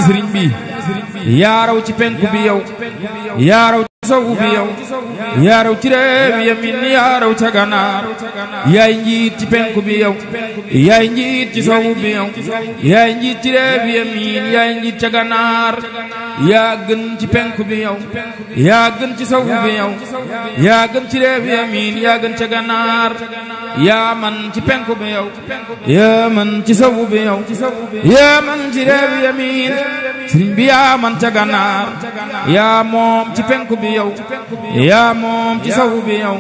sëriñ bi yaa raw ci penku bi yow yaa raw ci sowu bi yow yaa raw ci réew yamin yaa raw ca ganaar yaay njiit ci penku bi yow yaay njiit ci sowu bi yow yaay njiit ci réew yamin yaay njiit ca ganaar yaa gën ci penku bi yow yaa gën ci sowu bi yow yaa gën ci réew yamin yaa gën ca ganaar yaa man ci penku bi yow yaa man ci sowu bi yow yaa man ci réew yamin sëriñ bi yaa man ca ganaar yaa moom ci penku bi yow yaa moom ci sowu bi yow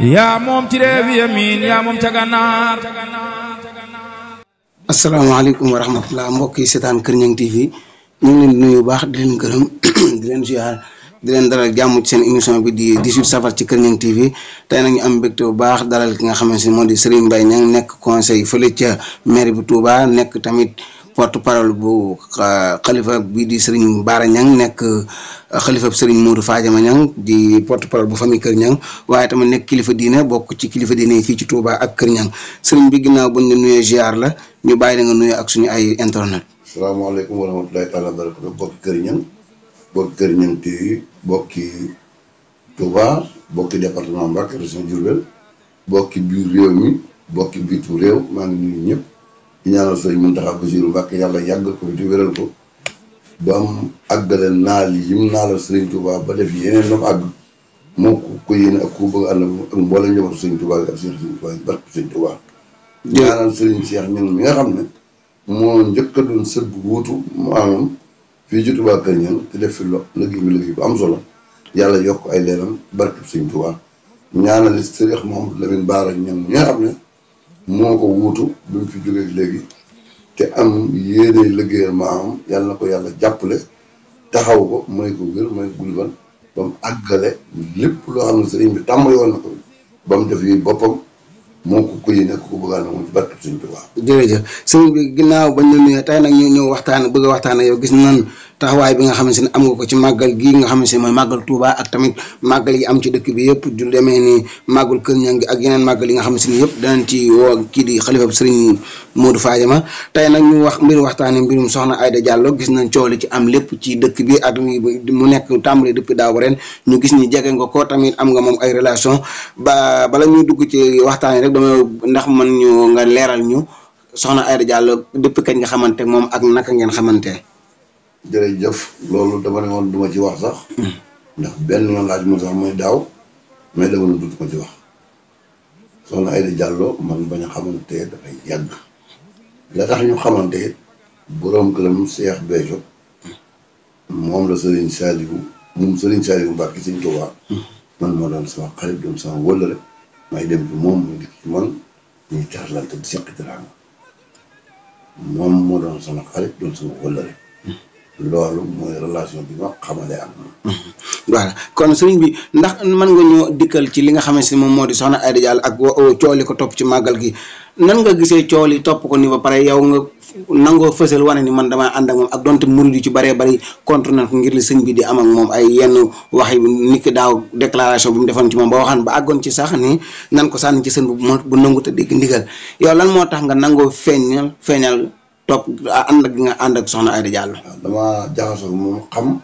yaa moom ci réew yamin yaa moom ca ganaar. asalaamaaleykum wa rahmatulah mbokk yi seetaan Kër Niang TV ñu ngi leen di nuyu bu baax di leen gërëm di leen ziar di leen dalal jàmm ci seen émission bi di 18 safar ci Kër Niang TV tey nag ñu am mbégte bu baax dalal ki nga xamante ne moo di Serigne Mbaye Niang nekk conseil fële ca maire bu Touba nekk tamit porte parole bu xalifa bii di Serigne Bara Niang nekk xalifa Serigne Modou Fadiama Niang di porte parole bu famille Kër Niang waaye tamit nekk kilifa diine bokk ci kilifa diine yi fii ci Touba ak Kër Niang Serigne bi ginnaaw buñ la nuyee ziar la ñu bàyyi la nga nuyee ak suñu ay internet. salaamaaleykum wa rahmatulahi taala wa barakatu bokki Kër Niang bokki Kër Niang TV bokki Touba bokki département Mbacké région Diourbel bokki biir réew mi bokki biitu réew maa ngi nuyu ñëpp di ñaanal Sëriñ Mountakha Bassirou Mbacké yàlla yàggal ko di wéral ko ba am àggale naal yi mu naalal Sëriñ Touba ba def yeneen nam àgg moo ko yéene ak ku bëgg ànd ak mboolem njabootu Sëriñ Touba ak Sëriñ Touba barke Sëriñ Touba ñaanal Sëriñ Cheikh Niang mi nga xam ne moo njëkk a doon sët bu wuutu maamam fii ci Touba Kër Niang te def fi liggéey bu am solo yàlla yokk ay leeram barke Sëriñ Touba ñaanal Sëriñ Mouhamadou Lamine Bara Niang mi nga xam ne moo ko wuutu bi mu fi jógee léegi te am yéene liggéeyal maamam yàlla na ko yàlla jàppale taxaw ko may ko wér may ko gulfan ba mu àggale lépp loo xam ne sëriñ bi tàmbali woon na ko ba mu def yi boppam moo ko yéene ko bëgg a moom ci barke Sëriñ Tuubaa. jërëjëf sëriñ bi ginnaaw bañ la nuyee tey nag ñu ñëw waxtaan bëgg a waxtaan ak yow gis nañ taxawaay bi nga xamante ne am nga ko ci màggal gii nga xamante ne mooy màggal Touba ak tamit màggal yi am ci dëkk bi yëpp du demee ni màggal Kër Niang gi ak yeneen màggal yi nga xamante ne yëpp danañ ci woo kii di xalifa sëriñ Modou Fadiama tey nag ñu wax waxtaanee mbirum soxna Aïda Diallo gis nañ coow li ci am lépp ci dëkk bi at mu nekk tàmbali depuis daaw ba ren ñu gis ni jege nga ko tamit am nga moom ay relation bala ñuy dugg ci waxtaan yi rek dama ndax mën ñu nga leeral ñu soxna Aïda Diallo depuis kañ nga xamante moom ak naka ngeen xamante. jërëjëf loolu dama ne woon duma ci wax sax ndax benn yoon laaj mo sax mooy daaw mais dama ne dutuma ci wax soxna Aïda Diallo man bañ a xamante dafay yàgg la tax ñu xamante boroom këram Cheikh Béthio moom la Serigne Saliou Mbacké Serigne Touba man moo doon sama xarit doon sama wëllëre may dem ci moom muy dikk ci man ñuy taxlante di seq teraanga moom moo doon sama xarit doon sama wëllëre loolu mooy relation bi ma xamale ak moom. voilà kon sëriñ bi ndax mën nga ñoo dikkal ci li nga xamante ni moom moo di soxna Aïda Diallo ak coow li ko topp ci màggal gi nan nga gisee coow li topp ko ni ba pare yow nga nangoo fësal wane ni man damaa ànd ak moom ak donte murid yu ci bëree bëri contre nañ ko ngir li sëñ bi di am ak moom ay yenn wax yi ni ki daaw déclaration bi mu defoon ci moom ba waxaan ba àggoon ci sax ni nan ko sànni ci sën bu nangu te dégg ndigal yow lan moo tax nga nangoo feeñal topp ànd ak nga ànd ak soxna Aïda Diallo. waaw damaa jaxasoo moom xam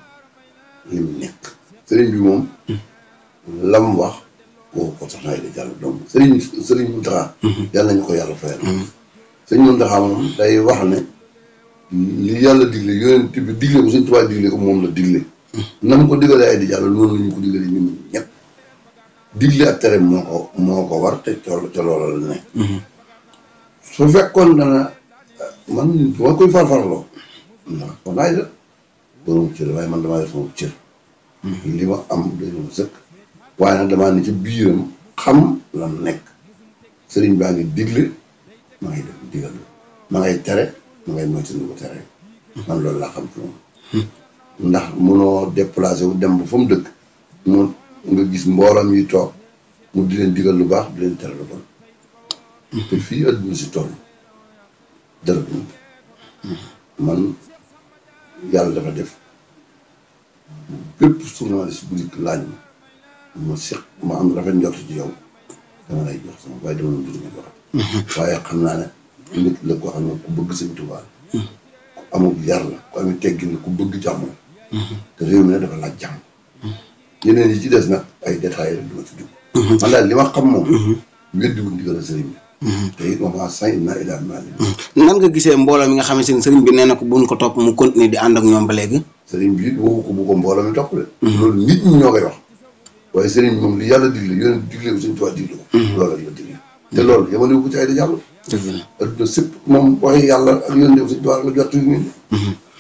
li mu nekk sëriñ bi moom lam wax woo ko soxna Aïda Diallo donc sëriñ Mountakha yàlla nañu ko yàlla fayal sëriñ Mountakha moom day wax ne li yàlla digle yonent bi digle ko Sëriñ Tuubaa digle ko moom la digle na mu ko digalee Aïda Diallo noonu la ñu ko digalee ñun ñëpp digle ak tere moo ko war te ca loola la ne su fekkoon dana man dama koy farfarloo ndax kon Aïda borom cër waaye man damaa def sama cër li ma am day doon sëkk waaye nag damaa ne ci biiram xam la nekk sëriñ baa ngi digle ma ngay def digal ma ngay tere ma ngay moytu lu ko tere man loolu laa xam ci moom ndax munoo déplacé wu dem ba fa mu dëkk mu nga gis mboolam yi toog mu di leen digal lu baax di leen tere lu bon te fii adduna si toll dara du man yàlla dafa def bépp journaliste bu dikk laaj ma seq ma am rafet njort ci yow dama lay jox sama waaye dama la dugg jox waaye xam naa ne nit la koo xam ne ku bëgg Sëñ Tuubaa ku amul yar la ku amee teggin la ku bëgg jàmm la te réew mi ne dafa laaj jàmm yeneen yi ci des nag ay détails rek du ma ci dugg man daal li ma xam moom weddiwul ndigal sëriñ bi te it moom naa idaal maa nan nga gisee mbooloo mi nga xamante ne sëriñ bi nee na ko buñ ko topp mu continuer di ànd ak ñoom ba léegi sëriñ bi it waxu ko bu ko mbooloo mi topp de loolu nit ñi ñoo koy wax waaye sëriñ bi moom li yàlla digle yéen digle ko suñu tubaab digle ko loolu rek la digle te loolu yamale ko ci ay da jàll dëgg la adduna sëpp moom waxi yàlla ak yéen suñu tubaab la jot nit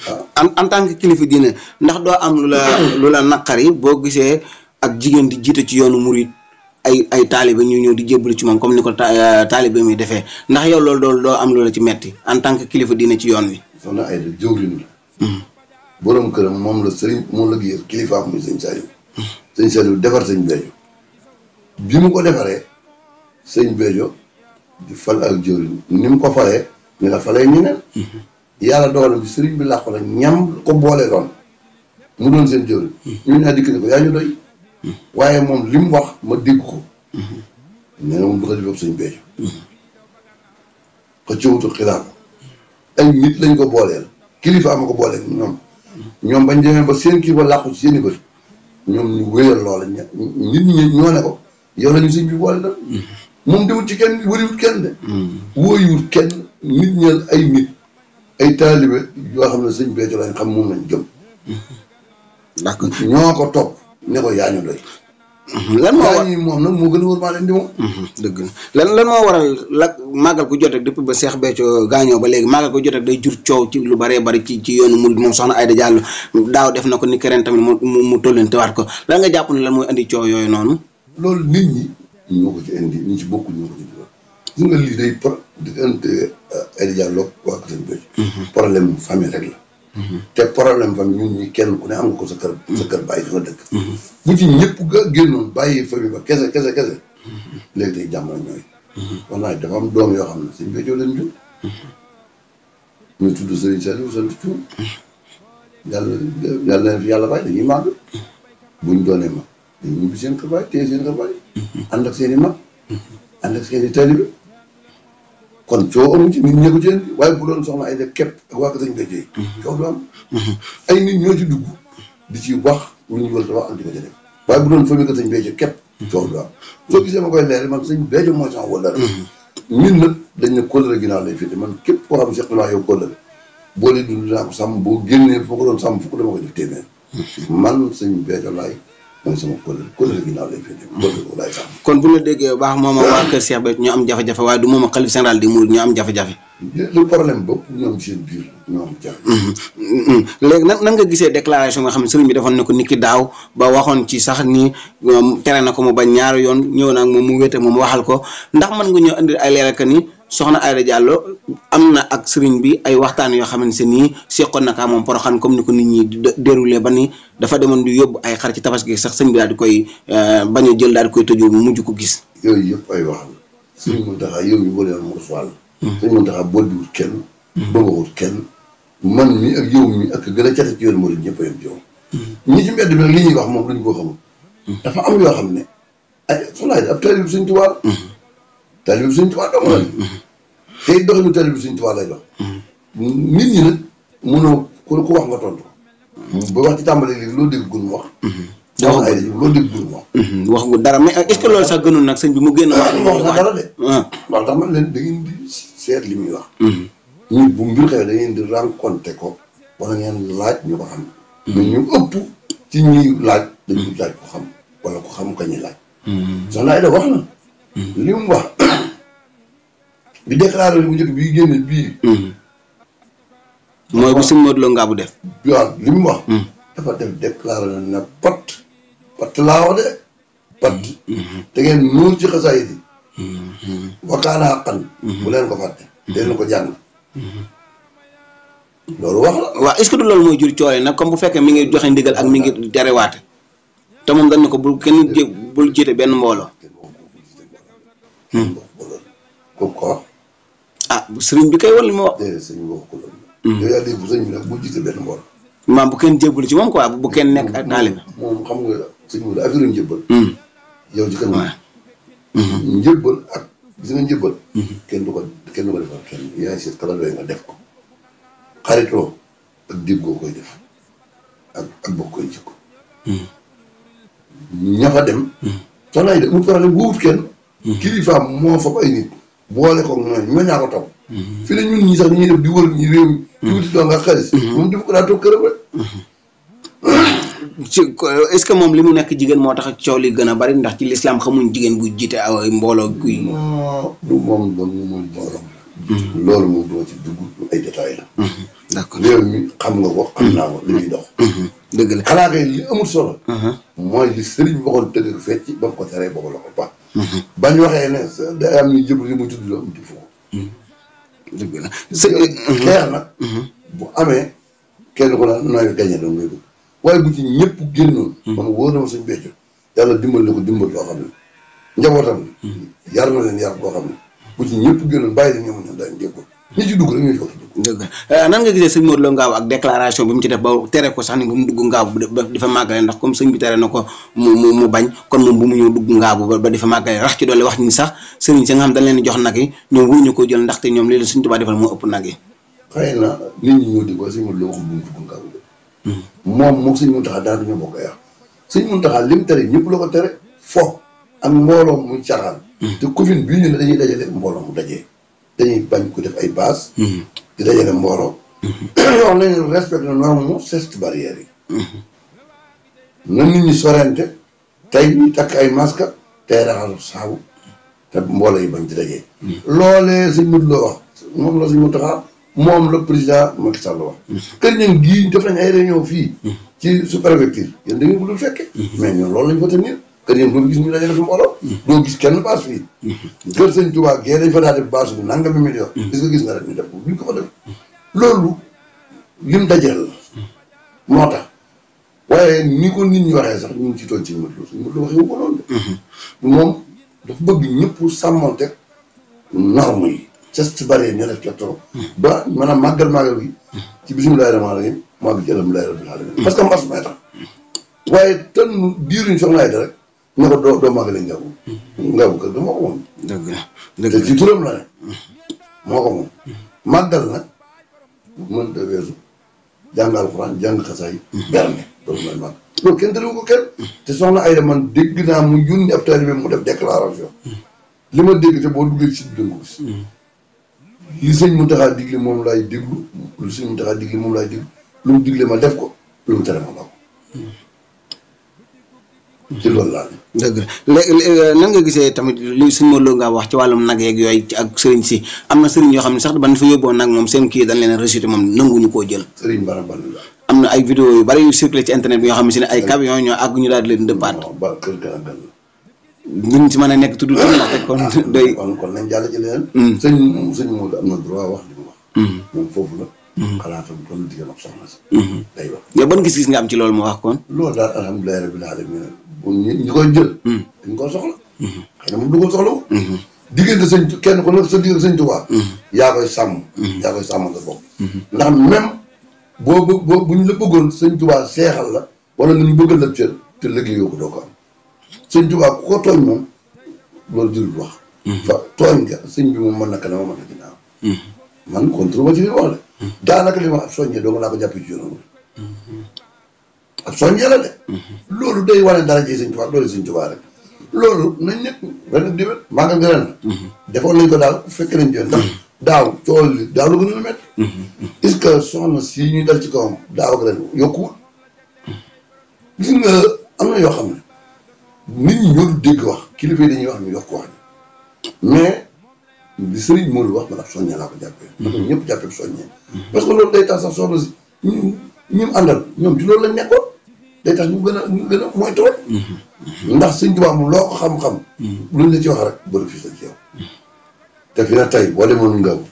waaw en tant que kilifa diine ndax doo am lu la naqari boo gisee ak jigéen di jiite ci yoonu murit ay taalibe ñu ñëw di jébbalu ci moom comme ni ko taalibe mi defee ndax yow loolu doo am lu la ci metti en tant que kilifa diine ci yoon wi soxna ay da jëwriñ la borom këram moom la sëriñ moom la gis kilifaam muy sëñ Saliou defar sëñ Béthio bi mu ko defaree sëñ Béthio di fal ak jëwriñ ni mu ko falee ni la falee ñeneen yàlla dogal bi sëriñ bi làqu la ñam ko boole doon mu doon seen jëwriñ ñu ñaa dikk ni ko yaa ñu doy waaye moom li mu wax ma dégg ko nee na moom du ko di bopp sëñ Béthio xëccëwutu xilaaf ay nit lañ ko booleel kilifa ama ko booleel ñoom bañ demee ba seen kilifa làqu ci seen i bët ñoom ñu wéyal loola nit ñi ñoo ne ko yow la ñu sëñ bi boole la moom demut ci kenn wëriwut kenn de wóoyuwut kenn nit ñeel ay nit ay taalibe yoo xam ne sëñ Béthio lañ xam moom lañ gëm d'accord ñoo ko topp ne ko yaa ñu doy lan moo war moom nag moo gën a wóor maa leen di moom dëgg la lan moo waral la màggal ku jot rek depuis ba Cheikh Béthio gaañoo ba léegi màggal ku jot rek day jur coow ci lu bëree bëri ci yoonu murid moom soxna Aïda Diallo daaw def na ko ni keneen tamit mu tollante waat ko lan nga jàpp ne lan mooy andi coow yooyu noonu loolu nit ñi ñoo ko ci indi ñi ci bokk ñoo ko ci dugal gis nga lii day diggante Aïda Diallo waa ko seen Béthio problème famille rek la te problème famille ñun ñi kenn ku ne am nga ko sa kër bàyyi fa dëkk bu ci ñëpp ga génnoon bàyyi famille ba kese léegi tey jàmm ñooy wax naa dafa am doom yoo xam ne sëñ Béthio leen jur ñu tudd Serigne Saliou sant Thioune yàlla bàyyi dañuy màgg buñ doonee mag dañuy ñibbi seen kër bàyyi téye seen kër bàyyi ànd ak seen i mag ànd ak seen i taalibe kon coow amu ci nit ñee ko ci indi waaye bu doon soxna ay def képp ak waa ko sëñ Béthio yi coow du am ay nit ñoo ci dugg di ci wax lu ñu war a wax ak di ko ci def waaye bu doon famille ko sëñ Béthio képp coow du am soo gisee ma koy leer man sëñ Béthio mooy sama wala ñun nag dañ ne kóllëre ginnaaw lay féete man képp koo xam ne seq naa yow kóllëre boo dee dund dinaa ko sàmm boo génnee foo ko doon sàmm fukk dama ko def téeméer man sëñ Béthio laay mooy sama kóllëre ginnaaw lay féete kóllëre ko laay sàmm kon bu la déggee baax moom waa kër Cheikh Béthio ñu am jafe-jafe waaye du moom xalif général di murid ñu am jafe-jafe le problème bopp ñoom seen biir ñoo am jafe léegi nan nga gisee déclaration nga xam ne sëriñ bi defoon na ko niki daaw ba waxoon ci sax ni tere na ko mu bañ ñaari yoon ñëw naag moom mu wéete moom waxal ko ndax mën nga ñëw indi ay leeral que ni soxna Aïda Diallo am na ak sëriñ bi ay waxtaan yoo xamante ne nii seqoon na kaa moom Porokhane comme ni ko nit ñi di déroulé ba ni dafa demoon di yóbbu ay xar ci tabaski sax sëñ bi daal di koy bañ a jël daal di koy tëju mujj ko gis. yooyu yëpp ay wax la sëñ Mountakha yow mi boole mu wàll sëñ Mountakha boddiwut kenn bëggawut kenn man mi ak yow mi ak gën a cate ci yoon moo ñëpp a yem ci yow ñi ci mbedd bi nag li ñuy wax moom lañu koo xamul dafa am yoo xam ne ay soxna ab taalibe Sëñ Tuubaa taalibe Sëñ Tuubaa dong la tey doxinu taalibe Sëñ Tuubaa lay dox nit ñi nag mënoo ku wax nga tontu ba wax ci tàmbali léegi loo dégg gun mu wax soxna ay loo dégg gun mu wax gu dara mais est-ce que loolu sax gënul nag sëñ bi mu génn wax na dara de waaw tax man leen da ngeen di seet li muy wax ñu bu mbir xew da ngeen di rencontré ko wala ngeen laaj ñu ko xam mais ñu ëpp ci ñuy laaj dañuy laaj ko xam wala ko xam ka ñuy laaj soxna Aïda wax na li mu wax bi déclaré bu njëkk bii génne bii mooy bu sëñ Modou Lo Ngabou def waaw li mu wax dafa def déclaré na pat laa wax de pat da ngeen nuur ci xasaayid yi wakaanaa xan bu leen ko fàtte deen ko jàng loolu wax la waaw est-ce que du loolu mooy jur coole nag comme bu fekkee mi ngi joxe ndigal ak mi ngi terewaate te moom dañ ne ko bul kenn bul jiite benn mbooloo ko wax ah sëriñ bi kay wala li ma wax déedéet sëñ bi wax ko loolu yow yaa dégg bu sëñ bi nag bul jiite benn mbooloo maam bu kenn jébbalu ci moom quoi bu kenn nekk ak taalibe moom xam nga sëñ bi affaire njëbbal yow ci kanam njëbbal ak gis nga njëbbal kenn du ko defal kenn yaay seet kala doy nga def ko xaritoo ak déggoo koy def ak bokk koy jikko ña fa dem soxna Ayda mu problème wóowut kenn kilifaam moo fa ay nit boole ko ñoo ñaa ko taw fi la ñun ñi sax ñuy def di wër ñi réew mi di wuti doo nga xaalis moom def ko daa toog këram rek est-ce que moom li mu nekk jigéen moo tax coow li gën a bari ndax ci lislaam xamuñ jigéen bu jiite ay mbooloo kuy du moom moom mbooloo loolu moom duma ci dugg ay détails la d'accord réew mi xam nga ko xam naa ko li ñuy dox dëgg la xanaa kay li amul solo mooy li sëriñ bi waxoon tëgg fecc ba mu ko teree boobu la ko ba bañ waxee ne day am ñu jëbal yi muy tudd la am ti foofu dëgg la xeex nag bu amee kenn ko naan nooy gañe doon ngay bëgg waaye bu ci ñëpp génnoon man wóor na ma suñ becco yàlla dimbal la ko dimbal loo xam ne njabootam yar na leen yar boo xam ne bu ci ñëpp génnoon bàyyi la ñoom ñoom daañu dégg ñi ci dugg rek ñuy foofu dugg dëgg nan nga gisee sëñ Modou Lo Ngaabu ak déclaration bi mu ci def ba tere ko sax ni bu mu dugg Ngaabu di fa màggale ndax comme sëñ bi tere na ko mu bañ kon moom bu mu ñëw dugg Ngaabu ba di fa màggale rax ci doole wax ni sax sëriñ si nga xam dañ leen jox nag yi ñoom wuñu ko jël ndaxte ñoom lii la Sëñ Tuubaa defal moo ëpp nag yi xëy na nit ñi ñoo di ko sëñ Modou Lo waxul bu mu dugg Ngaabu moom moom sëñ Muntaxa daal dañoo bokk yàq sëñ Muntaxa lim tere ñëpp la ko tere fo ak mbooloo muy caxaan te Covid bii ñu ne dañuy dajale mbooloo mu dajee dañuy bañ ko def ay base di dajale mbooloo yoo nañu respecté na norme geste barrière yi na nit ñi sorente tey ñu takk ay masque tey raxasu saabu te mbooloo yi bañ di dajee loolee sëñ Modou Lo wax moom la sëñ Muntaxa moom la président Macky Sall wax kër ñun gii def nañ ay réunion fii ci sous-préfecture yéen da ngeen ko dul fekke mais ñun loolu lañ fa tenir kër yéen doo gis ñu dajale fi mbooloo doo gis kenn baas fii kër sëñ Touba gee dañ fa daa def baasu bi nangami million est-ce que gis nga rek ñu def ko buñ ko fa def loolu lim dajeel la moo tax waaye ni ko nit ñi waxee sax ñu ngi ci tooñ sëñ Modou Lo sëñ Modou Lo waxee wu ko noonu de moom dafa bëgg ñëpp sàmmonte norme yi geste barrière ñu def ca trop ba maanaam màggal gi ci bismillaahi rahmaani rahiim maa ngi ci alhamdulillaahi rabbil aalamiin parce que mbas may tax waaye tën diiruñ soxna Ayda rek ne ko doo màggale Ngaabu kër ga moo ko moom dëgg la te ci turam la ne moo ko moom màggal nag mënta weesu jàng alxuraan jàng xasaay berne loolu mooy màgg loolu kenn tëriwu ko kenn te soxna Ayda man dégg naa mu yónni ab taalibe mu def déclaration li ma dégg te boo duggee ci dëngu gis li sëñ Muntaxa digle moom laay déglu lu sëñ Muntaxa digle moom laay déglu lu mu digle ma def ko lu mu tere ma ba ko ci loolu laa dëgg la léegi nan nga gisee tamit li sëñ Modou Lo Ngaabu wax ci wàllum nag yeeg yooyu ak sëriñ si am na sëriñ yoo xam ne sax ban fa yóbboon nag moom seen kii dañ leen rejeté moom nanguñu koo jël sëriñ bana la am na ay vidéo yu bari yu circulé ci internet bi yoo xam ne si ne ay camion ñoo àgg ñu daal di leen dëppaat ba kër ga gan la duñ ci mën a nekk tudd tam ndax kon doy kon nañ jàll ci leneen sëñ Modou am na droit wax li mu wax moom foofu la xalaatam kon diggam ak soxna si day wax yow ban gis-gis nga am ci loolu mu wax kon loolu daal alhamdulilah rabbil alamin ñi koy jël dañ koo soxla xëy na moom du ko soxla wu diggante sëñ kenn ku nekk sa diggante sëñ Tuubaa yaa koy sàmm yaa koy sàmm nga bopp ndax même boo bu ñu la bëggoon sëñ Tuubaa seexal la wala nañu bëggal la cër te liggéeyoo ko doo ko am sëñ Tuubaa ku ko tooñ moom loolu jërul wax fa tooñ nga sëñ bi moom mën na kanam mën na ginnaaw man contre ma ci li wax de daanaka li ma ab soññee doo nga laa ko jàppee ci yoon ab soññee la de loolu day wane dara ji sëñ Tuubaa loolu sëñ Tuubaa rek loolu nañ nekk ren ak déwén màggal nga ren defoon nañ ko daal fekk nañ joon ndax daaw cool li daaw la gën a métti est-ce que soxna si ñuy dal ci kawam daaw ak ren yokkuwul gis nga am na yoo xam ne nit ñi ñoo du dégg wax kilifa yi dañuy wax ñu yokk wax mais li sëriñ Modou wax man ab soññee laa ko jàppee na ko ñëpp jàppee soññee parce que loolu day tax sax soxna si ñu àndal ñoom ci loolu lañ nekkoon day tax ñu gën a mooy tool ndax sëñ Tuubaa moom loo ko xam-xam luñ la ci wax rek bénéfice la ci yow te fi na tey boo demoon Ngaabu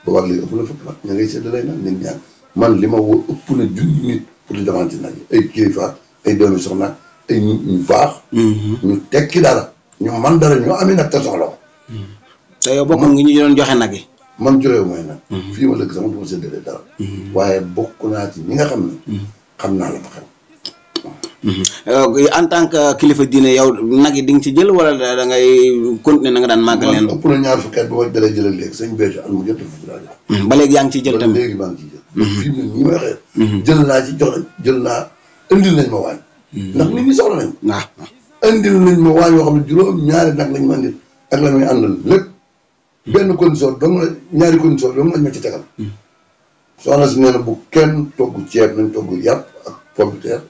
boobaag léegi ëpp na fukk nag ña ngay sedd lay nag nit ñaan man li ma woo ëpp na junni nit pour di demante nag yi ay kilifa ay doomi soxna ay ñu baax ñu tekki dara ñu man dara ñoo amee nag te soxla ko te yow bokk ngi ñu doon joxe nag yi man joxewu may nag fii ma dëkk sax man du ma séddale dara waaye bokk naa ci ñi nga xam ne xam naa la fa xew en tant que kilifa diine yow nag yi di nga ci jël wala da ngay continuer na nga daan màggal leen ëpp na ñaar fukki at ba ma dalee jëlal léegi sëñ Béthio at mu jot fukki daal ba léegi yaa ngi ciy jël tamit léegi maa ngi ciy jël fii mu ne nii ma waxee. jël naa ci jox jël naa indil nañ ma waañ. ndax nit ñi soxla nañ. waaw indil nañ ma waañ yoo xam ne juróom-ñaari nag lañ ma indil ak la muy àndal lépp benn condition dong la ñaari condition dong lañ ma ci tegal. soxna si nee na bu kenn togg ceeb nañ togg yàpp ak pomme de terre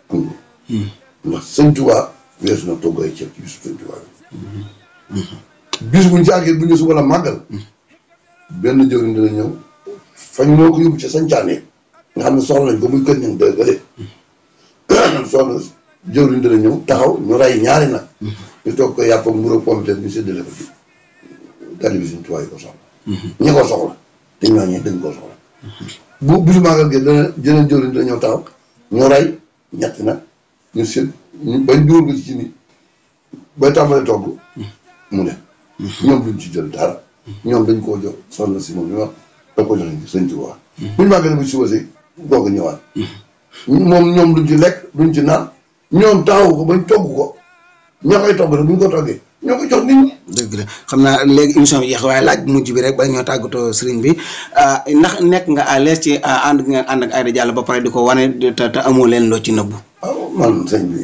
kundu. ndax sëñ Tuubaa weesu na togg ay ceeb ci bisu sëñ Tuubaa bi. bis buñ ci àggee bu ñu suba la màggal. benn jëwriñ dina ñëw fañ moo ko yóbbu ca sañcaane nga xam ne soxla nañ ko muy kër ñang dëgale. soxna jëwriñ dina ñëw taxaw ñu rey ñaari nag. ñu toog ko yàpp ak mburu ak pomme de terre ñu séddale ko ci tali bi sëñ Tuubaa yi ko soxla. ñi ko soxla te ñooñee dañ koo soxla. bu bisu màggal gi dana jëneen jëwriñ dina ñëw taxaw ñu rey ñetti nag ñu sédd bañ dugal ko ci ni bay tàmbale togg mu ne ñoom duñ ci jël dara ñoom dañ koo jox soxna si moom ñu wax da ko joxe sëñ Tuubaa buñu màggale bu suba si doog a ñëwaat moom ñoom duñ ci lekk duñ ci naan ñoom taxaw ko bañ togg ko ñoo koy togg rek buñ ko toggee ñoo ko jox nit ñi. dëgg la xam naa léegi émission bi jeex waaye laaj mujj bi rek ba ñoo tàggatoo sëriñ bi ndax nekk nga à l'aise ci ànd nga ànd ak Aida Diallo ba pare di ko wane te amoo leen loo ci nëbbu. waaw man sëñ bi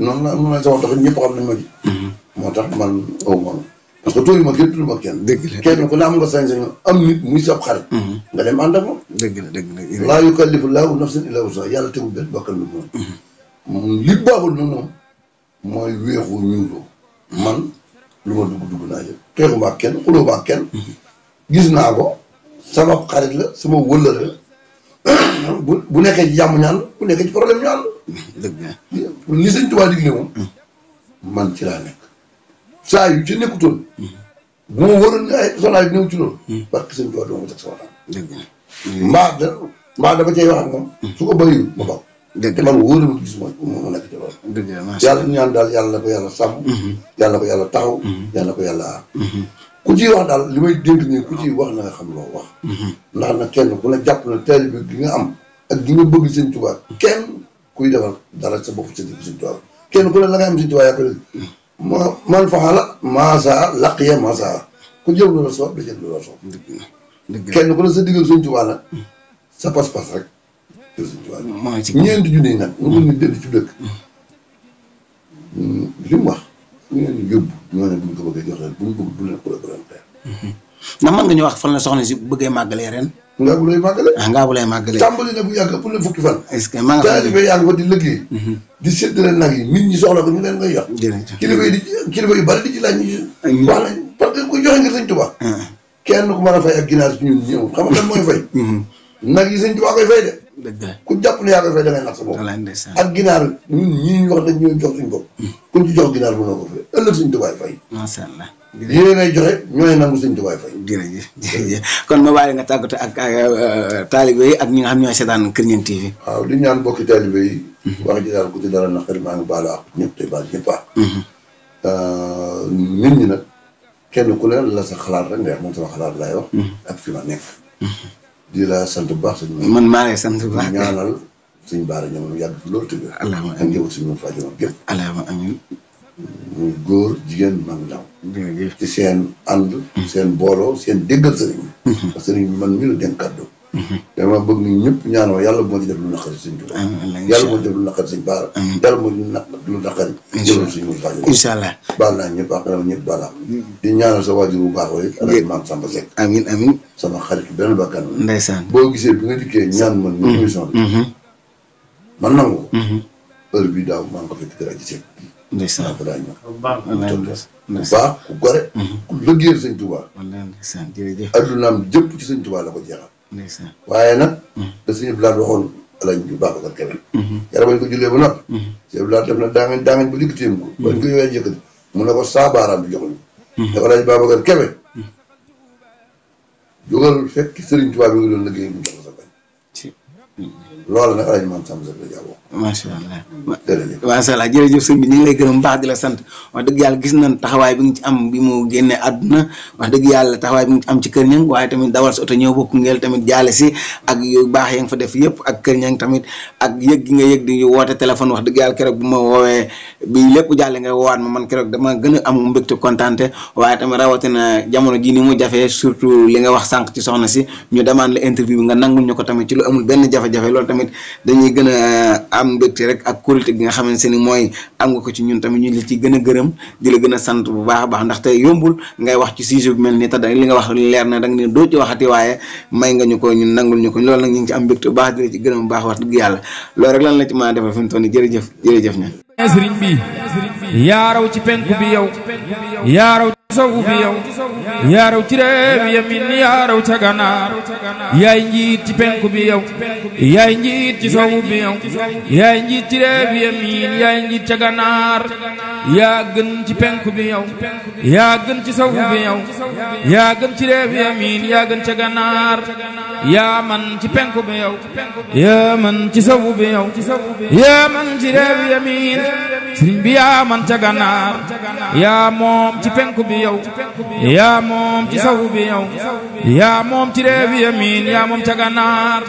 noonu la sama tax ñëpp xam nañ ma ci. moo tax man aw ma parce que tooyu ma kenn tudd ma kenn. dëgg la kenn ku ne am nga sañ-sañ am nit muy sab xarit. nga dem ànd ak moom. dëgg la dëgg la. laa yukallifu llaahu nafsan illaa wus'ahaa yàlla tegul benn bakkan lu moom. li baaxul nag moom mooy weexu ñuuloo man. lu ma dugg naa yëpp xeexu ma ak kenn xuloo ma ak kenn gis naa ko sama xarit la sama wëllëre la bu nekkee ci jàmm ñaan bu nekkee ci problème ñaan dëgg la li sëñ Tuubaa digle moom man ci laa nekk saa yu ci nekkutoon bu ma waroon ne ay soxlaa bi néew ci loolu parce que sëñ Tuubaa doo ma teg sama tànk mbaa dama cay wax ak moom su ko bëriwul ma baax te man wóor na ma gis mu nekk ci loolu. dëgg la yàlla ñaan daal yàlla na ko yàlla sàmm. yàlla na ko yàlla taxaw. yàlla na ko yàlla aar. ku ciy wax daal li may dénk nii ku ciy wax na nga xam loo wax. ndax nag kenn ku ne jàpp na taalibe gi nga am ak gi nga bëgg sëñ Tuubaa kenn kuy defal dara sa bopp sa digg sëñ Tuubaa kenn ku ne la nga am sëñ Tuubaa yaa ko dégg. man faxala maasaa laqiya maasaa ku jël lu la soob da jël lu la soob. kenn ku ne sa diggal sëñ Tuubaa nag sa pas-pas rek. maa ngi ci ñeenti junni nag nga mën ni dellu ci dëkk li mu wax ñu leen di yóbbu ñoo ne buñ ko bëggee jox leen buñ bëgg du leen ko représenté. ndax mën nga ñu wax fan la soxna si bëggee màggalee ren. ngaa bu lay màggale. ngaa bu lay màggalee. tàmbali na bu yàgg pour leen fukki fan. est-ce que maa nga taalibe yaa ngi fa di liggéey. di séddale nag yi nit ñi soxla ko ñu leen koy jox. kilifa yu bari di ci laaj ñu wax nañ parce que ku joxe ngir sëñ Tuubaa. kenn ku mën a fay ak ginaar si ñun ñëw xam nga kan mooy fay. nag yi sëñ Tuubaa koy fay de. dëgg la ku jàpp ne yaa koy fay da ngay nax sa bopp. ak ginaar ñun ñii ñu wax dañ ñoo jox suñ bopp. kuñ ci jox ginaar mënoo ko fay ëllëg sëñ Tuubaa fay. macha allah. yéen ay joxe ñooy nangu sëñ Tuubaa fay. jërëjëf jërëjëf kon ma bàyyi nga tàggatoo ak taalibe yi ak ñi nga xam ñooy seetaan Kër Niang TV. waaw di ñaan bokki taalibe yi. wax ji daal ku ci dara naqari maa ngi baalu ak ñëpp tey baal ñëpp nit ñi nag kenn ku ne la sa xalaat rek nga wax man sama xalaat laay wax. ak fi ma nekk. di la sant bu baax sëñ man maa ngi sant bu baax ñaanal suñ baara ñoom yàgg fi loolu tëgg. allahumma ak njaboot suñu fàjjama gépp. allahumma amiin. muy góor jigéen mag ndaw. jërëjëf ci seen ànd. seen booloo seen déggal sëriñ bi. parce que sëriñ bi man mii la dénk kàddu. dama bëgg ni ñëpp ñaanoo yàlla moo ci def lu naqari sëñ Tuubaa. yàlla moo ci def lu naqari sëñ baara. yàlla moo ci lu naqari. jëloon suñu fàjjama. incha allah baal naa ñëpp ak ñëpp baal naa. di ñaanal sa waajur bu baax waaye. alaaji maam Samba Seck. amiin amiin. sama xarit benn bakkan. ndeysaan boo gisee bi nga dikkee ñaan man. ñu émission bi. man nangu ko. heure bii daaw maa ngi ko fekk dara ci Seck. ndeysaan maa ko daa ñëw. bu baax ku baax ku gore. ku lëggéeyal sëñ Tuubaa. wallaahi ndeysaan jërëjëf. addunaam jëpp ci sëñ Tuubaa la ko jeexal. ndeysaan waaye nag. da suñu bilaat waxoon alañ bu baax ak Kébé. yàlla bañ ko jullee ba noppi. suñu bilaat def na daangañ ba digg téem ko. bañ ko yowee yëkkati mu ne ko saa baaraam bi joxuñu. dafa laaj Babacar Kébé. jógal fekk Sëriñ Tuubaa bi nga doon liggéey mu jox la sa bañ. loolu nag alañ man sam sa da jàboo macha allah jërëjëf macha allah jërëjëf sëñ bi ñu ngi lay gërëm baax di la sant wax dëgg yàlla gis nañ taxawaay bi nga ci am bi mu génnee àdduna wax dëgg yàlla taxawaay bi nga ci am ci kër ñang waaye tamit dawal sa oto ñëw ba Koungheul tamit jaale si ak yu baax ya nga fa def yëpp ak kër ñang tamit ak yëg gi nga yëg di woote téléphone wax dëgg yàlla keroog bu ma woowee bi lépp jàlle nga woowaat ma man keroog dama gën a am mbégte kontaante waaye tamit rawatina jamono ji ni mu jafee surtout li nga wax sànq ci soxna si ñu demande la interview bi nga nangul ñu ko tamit ci lu amul benn jafe-jafe loolu tamit dañuy gën a am mbégte rek ak kóolute gi nga xamante ni mooy am nga ko ci ñun tamit ñu la ci gën a gërëm di la gën a sant bu baax a baax ndax tey yombul ngay wax ci sujet bu mel nii te da li nga wax leer na da nga ne doo ci waxati waaye may nga ñu ko ñun nangul ñu ko loolu nag ñu ngi ci am mbégte bu baax di la ci gërëm bu baax wax dëgg yàlla loolu rek lan la ci mën a defal fi mu toll nii jërëjëf jërëjëf ña sëriñ bi yaa raw ci penku bi yow yaa raw ci sowu bi yow yaa raw ci réew yamin yaa raw ca ganaar yaay njiit ci penku bi yow yaay njiit ci sowu bi yow yaay njiit ci réew yamin yaay njiit ca ganaar yaa gën ci penku bi yow yaa gën ci sowu bi yow yaa gën ci réew yamin yaa gën ca ganaar yaa man ci penku bi yow yaa man ci sowu bi yow yaa man ci réew yamin sëriñ bi yaa man ca ganaar yaa moom ci penku bi yow yaa moom ci sowu bi yow yaa moom ci réew yamin yaa moom ca ganaar